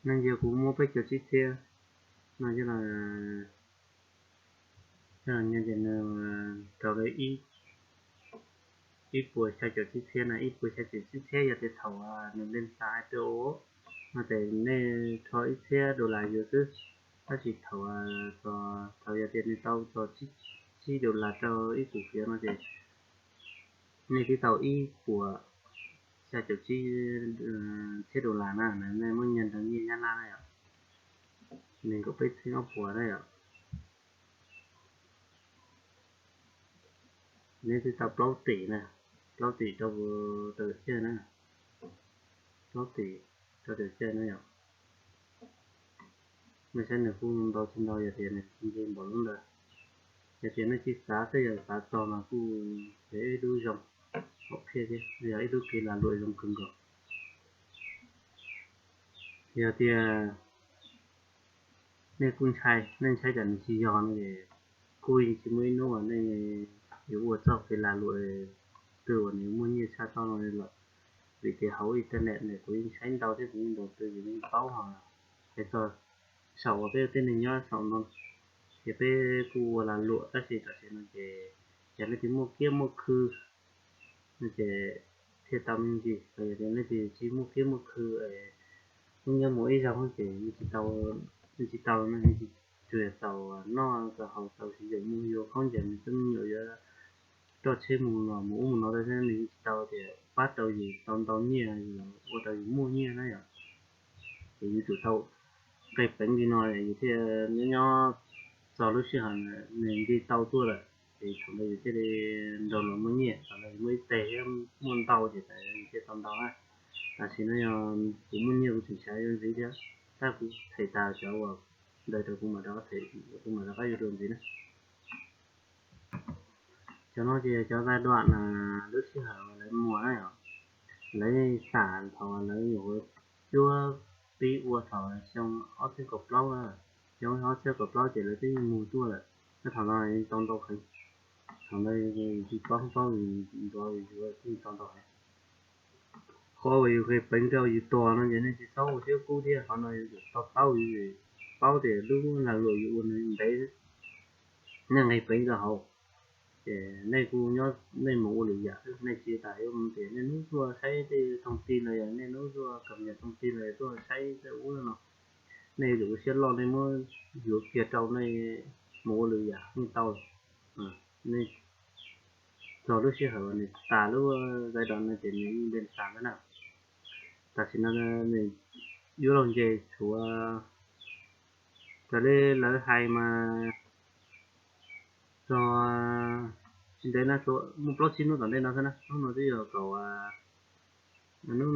Nej ntsia kuv muab peb caug tsib txhiab no coj los, coj los nyob ces nws rau li ib puas xya caum tsib txhiab na, ib puas xya caum tsib txhiab yog tias thaum nws npe xav hais rau no ces nej rho ib txhiab dollar yuav xwb. Tab sis thaum, thaum yog tias nws tau txog tsib dollar rau ib cum fiav no ces nej twb tau ib puas xya caum tsib txhiab dollar na, nej muab nyiaj rau nyiaj Nyab Laj na yom, nees nkaum peb txhiab ob puas na yom. Nej twb tau plaub tim na, plaub tim rau, rau caum tsiaj na, plaub tim rau caum tsiaj na yom. Nej saib nws kuj ntau tsis ntau, yog tias nws tsis nce npaum lub ntawd, yog tias nej tsis xav xwb, yog xav txog mas kuj yog ib lub zoo hom phiaj thiab yog ib lub kev lag luam zoo kawg nkaus. Yog tias nej kuj ntshai, nej ntshai tsam nws tsis yog no es kuj yeej tsis muaj ib hnub uas nej yuav ua txoj kev lag luam twg uas nws muaj nyiaj tshaj toj no li lawm. Vim tias hauv internet ntawm kuv yeej saib ntau thiab kuv yeej ntaus twg kuv yeej paub hais txog saum uas peb tej neeg nyob saum no ces peb kuj ua lag luam tab sis tam sim no ces yog leej twg muaj kiab muaj khw no ces thiaj tau me ntsis, yog tias leej twg tsis muaj kiab muaj khw, lub nyob mus ib zaug ces yeej tsis tau, yeej tsis tau no, yeej tsuas tau noj tau haus tau siv zam mus yuav khaub ncaws mus txeeb me nyuam yuav roj tsheb mus los mus ub mus no xwb, nws yeej tsis tau tias pab tau yus tau ntau nyiaj, ua rau yus muaj nyiaj na yom. Ces yus tsum tau qe peev li no yus thiaj nyob nyob txog lub sij hawm nws nce tau tuaj lawm ces thaum ntawd yus thiaj li nrog luag muaj nyiaj, thaum ntawd yus muaj ib teg thiab muaj ntau ces thaum ntawd yus thiaj tau ntau na. Tam sim no yog kuv muaj nyiaj kuv tseem xav yuav ntxiv thiab, tab kuv them tas cov uas ntawd rau kuv mam rov qab them, kuv mam rov qab yuav dua ntxiv na. Cov no ces cov giai đoạn lub sij hawm lawv muag na yom, lawv xam thaum lawv nyuam qhuav cuab pib ua thaum xyoo ob txhiab kaum plaub na, xyoo ob txhiab kaum plaub ces lawv twb mus tuaj lawm. Thaum no yeej tau ntau heev, thaum ntawd yus tsis paub paub yus ntuav yus yeej tau ntau heev. Qhov uas yus qe peev rau yus tuag no ces nej tsis txhob ua siab kub thiab, qhov no yus tsum to taub, yus paub tias lub lag luam yus ua nws ntev, nej nqe peev rau hauv ces nej kuj nyob nej mus ua lwm yam xwb, nej tsis tas yuav mus tias nej hnub tuaj saib tej thooj ti los yog nej hnub tuaj kam nyas thooj ti los yog tuaj saib tej ub no, nej yuav tsum ua siab loj nej muab yuav kiag rau nej mus ua lwm yam yeej tau. Nej txog lub sij hawm uas nws tas lub giai đoạn no ces nws yeej npe xas ntawd na. Tam sim no nws yuav luag nce tshuav, raws li lawv hais mas txog tsis ntev no tshuav muaj plaub tsib hnub tom ntej no xwb na, hnub no twb yog kaum, hnub,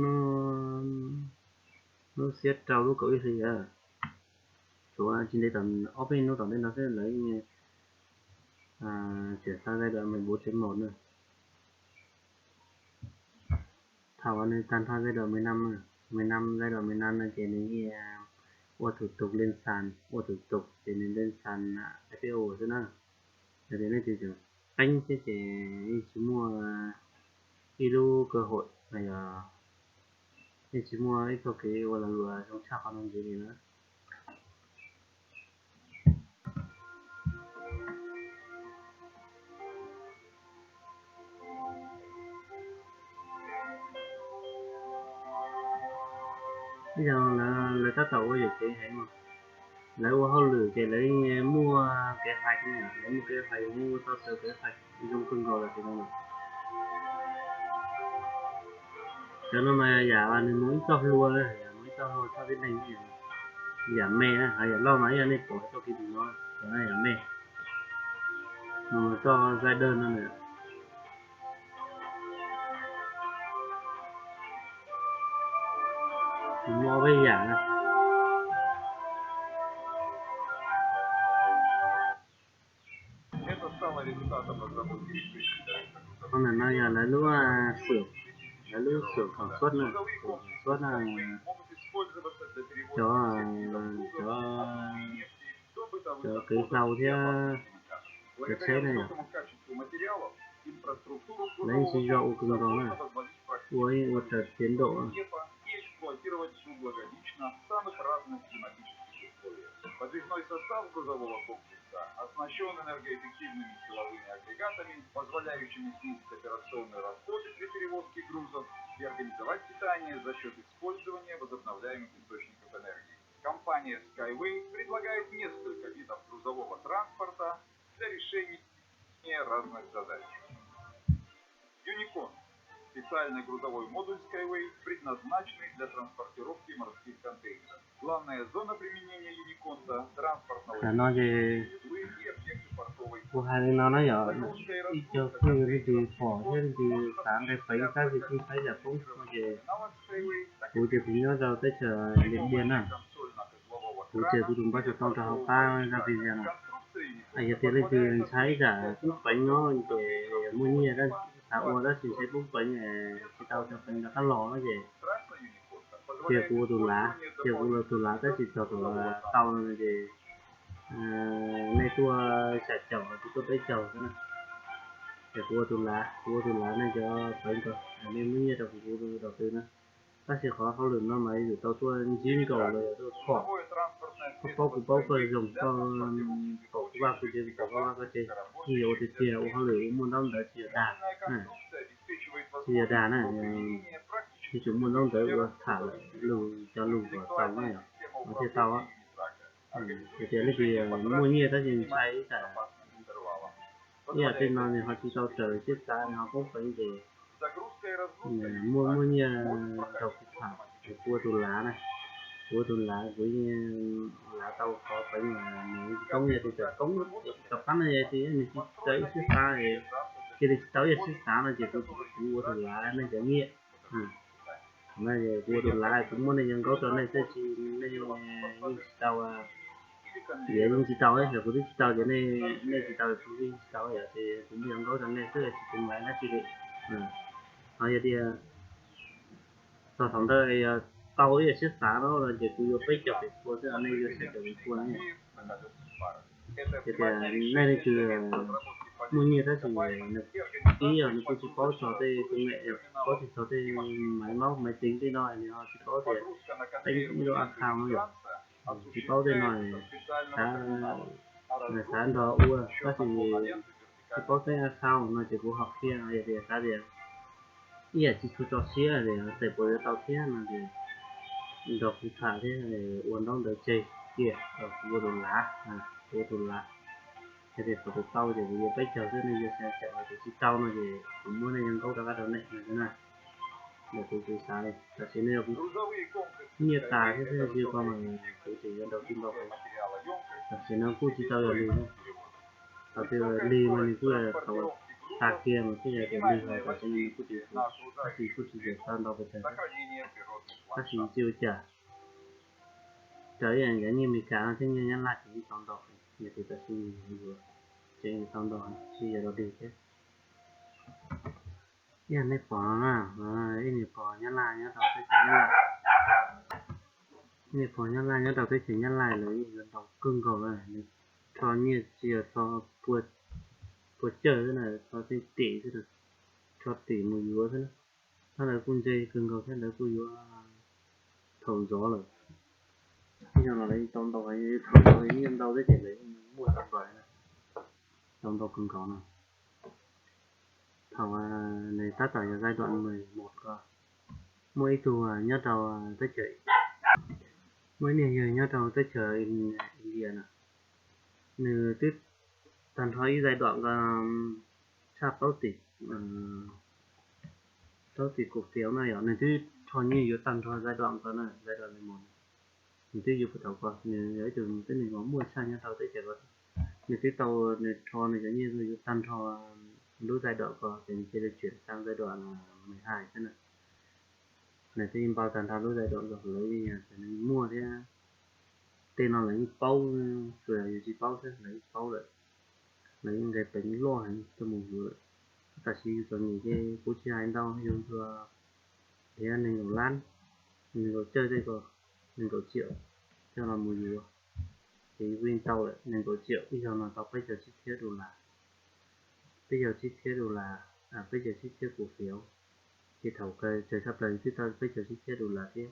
hnub xiab rau lub kaum ib hli, tshuav tsis ntev tom ob peb hnub tom ntej no xwb lawv tseem xa giai đoạn mười bốn chấm một na. Thaum uas nws tag nrho giai đoạn mười lăm, mười lăm, giai đoạn mười lăm no ces nws yeej ua thủ tục lên sàn, ua thủ tục ces nws lên sàn I P O xwb na. Yog tias nej tseem qeeb thiab ces yeej tsis muaj ib lub cơ hội los yog yeej tsis muaj ib txoj kev ua lag luam zoo tshaj qhov no ntxiv li na. Ib zaug lawv tab tom ua yam kev heev, lawv ua hauj lwm ces lawv muaj kev hais, lawv muaj kev hais, ua tau txawv kev hais zoo kawg nkaus lawm tiag no. Cov no mas yam nws mus ib txoj hlua, yam mus ib txoj hlua txhob tib neeg, yam me na, ho yam loj mas ib yam nej pom txoj kev tus no, cov no yam me, mus txoj giai đoạn no na. Mus ob peb yam na. Qhov ntawm no yog lawv lub, lawv lub xưởng sản xuất na, sản xuất na, cov, cov, cov kev hlau thiab cov tsheb na yom. Lawv yeej siv zog ua kawg nkaus na, ua yeej ua raws tiến độ. круглогодично в самых разных климатических условиях. Подвижной состав грузового комплекса оснащен энергоэффективными силовыми агрегатами, позволяющими снизить операционные расходы при перевозке грузов и организовать питание за счет использования возобновляемых источников энергии. Компания Skyway предлагает несколько видов грузового транспорта для решения разных задач. Юникон — специальный грузовой модуль Skyway, предназначенный для транспортировки морских контейнеров. Главная зона применения Юниконта — транспортного Tam no ces узлы и объекты портовой. Kuv hais li no na yom, ib co phooj ywg leej twg pom thiab leej twg xav nqe peev xab tis phooj saib yam poob no ces kuv ces kuv nyob rau teb chaws Điện Biên na. Kuv ces kuv tus npawb xov tooj rau hauv qab zaj video no. Yog tias leej twg ntshai ib zam poob peev no ces muaj nyiaj xav ua tab sis ntshai poob peev, tsis tau cov peev rov qab los no ces cia kuv ua tus lav, cia kuv ua tus lav tab sis txog thaum tau no ces nej tuaj xya caum, kuv tuaj peb caug xwb na. Ces kuv ua tus lav, kuv ua tus lav nej cov peev rau, nej muab nyiaj rau kuv, kuv rau twg na. Tab sis qhov hauj lwm no mas yuav tsum tau tuaj ntsib nkaus los yog tuaj pom, koj paub kuv paub koj, zoo koj pom kuv vaj kuv tsev, kuv pom koj vaj koj tsev, tsis yog ua tiag tiag ua hauj lwm ua muaj ntaub ntawv tsis yog dag, tsis yog dag na. Yuav tsum muaj ntaub ntawv ua tham lus cov lus kom tau na, thiaj tau. Hais tias leej twg muaj nyiaj tab sis ntshai ib zam, ib zam tej no nws ho tsis tau raws siab xav, nws ho poob peev ces muaj, muaj nyiaj nrog kuv tham, kuv ua tus lav na, kuv ua tus lav, kuv yeej lav tau qhov peev, nws tsis poob, yog tias txawm poob, tom qab no yog tias nws tsis tau ib siab xav, cia li tsis tau ib siab xav no ces kuv, kuv ua tus lav nej cov nyiaj. Kuv ua tus lav kuv muab nej yawg nkaub rau nej xwb, tsis nej yeej tsis tau, yeej tsis tau, yog kuv twb tsis tau ces nej, nej tsis tau kuv yeej tsis tau, yog ces kuv muab yawg nkaub rau nej xwb, tsis tau laiv dab tsi li. Ho yog tias txog thaum ntawd yog tau ib yam siab xav no ces kuv yuav peb caug feem pua xwb, nej yuav xya caum feem pua na. Ces tias nej leej twg muaj nyiaj tab sis nws, ib yog nws kuj tsis paub txog tej công nghệ, paub tsis txog tej máy móc máy tính tej no, nws ho tsis paub tias teeb ib lub account no yom, tsis paub tej no, xav, xav nrog ua tab sis tsis paub teeb account no ces kuv ho qhia yog tias xav tias ib yam tsis tshua tso siab tias tes puas yuav tau thiab no ces nrog kuv tham thiab ua ntaub ntawv tseg kiag, kuv ua tus lav, kuv ua tus lav. Yog tias thaum twg tau ces kuv yuav peb caug xwb, nej yuav xya caum, yog tias tsis tau no ces kuv muab nej yawg nkaub rov qab rau nej no na. Ntawm kuv, kuv xav li tam sim no yog kuv nyiaj tas thiab xwb, tsis ko mas kuv tseem yuav nrog tij npau, tam sim no kuj tsis tau yog lig. Thaum twg lig mas nws kuj tau tas kiag mas thiaj yog tias lig, ho tam sim no nws kuj tsis, kuj tsis, kuj tsis tau ntau pes tsawg, tab sis tsis ua cas. Raws ib yam cov nyiaj Amelikas no thiab nyiaj Nyab Laj ces yeej tau ntau heev, yog tias tam sim no yuav tseem tau ntau heev, tsis yog los dig thiab. Ib yam nej pom no na, ib niag pog Nyab Laj nyob rau teb chaws Nyab Laj, ib niag pog Nyab Laj nyob rau teb chaws Nyab Laj lawv yeej yuav ntau kawg nkaus lawm, nws rho nyiaj tsis yog rho pua cawj xwb na, rho tej tim xwb na, rho tim mus yuav xwb na. Tab lawv kuj ntse kawg nkaus thiab lawv kuj yuav thaum ntxov lawm. Ib zaug no lawv yeej tau ntau heev, thaum ntxov nyiaj ntau thiab ces lawv yeej muaj tau npaws na, tau ntau kawg nkaus no. Thaum nws tab tom yog giai đoạn mười một ko, muaj ib tug nyob rau teb chaws, muaj ib niag yawg nyob rau teb chaws India na, nws twb tag nrho ib giai đoạn ko, tshaj plaub tim, plaub tim cổ phiếu na yom, nws twb rho nyiaj yuav tag nrho giai đoạn ko na, giai đoạn mười một, nws twb yuav puas thaum ko, nws yog ib tug twb nws muaj muaj tshaj nyob rau teb chaws ko. Nws twb tau, nws rho nws cov nyiaj yuav tag nrho lub giai đoạn ko ces nws cia li chuyển sang giai đoạn mười hai xwb na. Nws twb npau tag nrho lub giai đoạn ko, lawv yeej, nws muaj thiab. Tej no lawv yeej paub, tsuas yog yus tsis paub xwb, lawv yeej paub lawm. Lawv yeej nqe peev loj heev tuaj mus yuav lawm. Tam sim yus txom nyem ces kuv tsis hais ntau, yus tsuas thiab nees nkaum lab, nees nkaum cawj tej ko, nees nkaum triệu coj los mus yuav. Ces yus yeej tau lawm nees nkaum triệu, ib zaug no tau peb caug tsib txhiab dollar. Peb caug tsib txhiab dollar, peb caug tsib txhiab cổ phiếu. Ces thaum kawg tsawg tshaj plaws yus twb tau peb caug tsib txhiab dollar thiab.